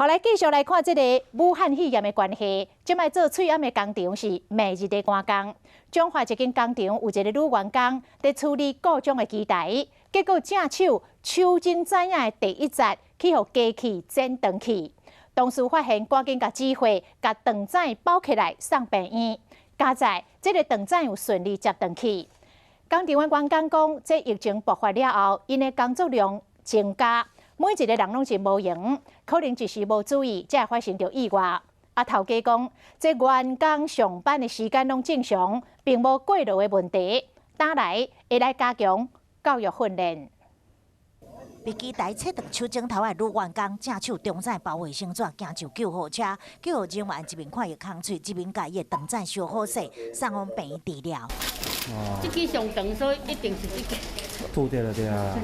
好，來繼續來看這個武漢肺炎的關係。這擺做喙罨的工廠是暝日的趕工。彰化一間工廠有一个女員工佇處理故障的機台，結果正手手指指仔的第一節去予機器剪斷去。同事發現，趕緊共指揮，共斷指包起來送病院。佳哉這个斷指有順利接轉去。工廠的員工講，這疫情爆發了後，𪜶的工作量增加。每一个人攏是無閒，可能一時無注意，才會發生著意外。啊，頭家講，這員工上班的時間攏正常，並無過勞的問題。轉來會來加強教育訓練。被機台切斷手指頭的女員工，正手中指包衛生紙，行上救護車，救護人員一面看伊空喙，一面共伊的斷指修好勢，送往病院治療。這支上長，所以一定是這支。吐掉了對啊。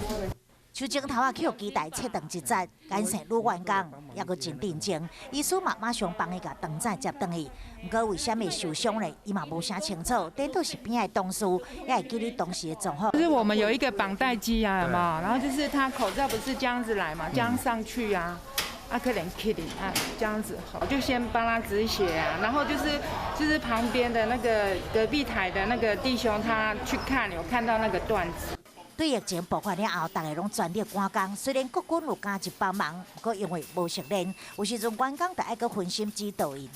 手指頭仔去予機台切斷一節，簡姓女員工猶閣真鎮靜，醫師嘛馬上幫伊共斷指接轉去。毋過為啥物受傷呢？伊嘛無啥清楚。顛倒是邊仔的同事，也會記得當時的狀況。就是我們有一個綁帶機啊，有沒有？然後就是他口罩不是這樣子來嘛，這樣上去啊，啊可能 k 啊，這樣子，我就先幫他止血啊。然後就是旁邊的那個隔壁台的那個弟兄，他去看，有看到那個斷指。對疫情爆發了後，大家攏全力趕工。雖然國軍有加入幫忙，毋過因為無熟練，有時陣員工就愛閣分心指導𪜶。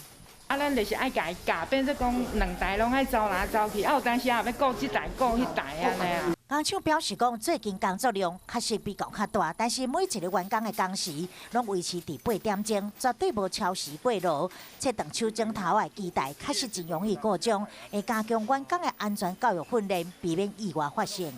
啊，咱就是愛共伊教，變做講兩台攏愛走來走去，啊有當時也欲顧這台顧彼台按呢啊。工廠表示講，最近工作量確實比較較大，但是每一个員工的工時攏維持佇8點鐘，絕對無超時過勞。切斷手指頭的機台確實真容易故障，會加強員工的安全教育訓練，避免意外發生。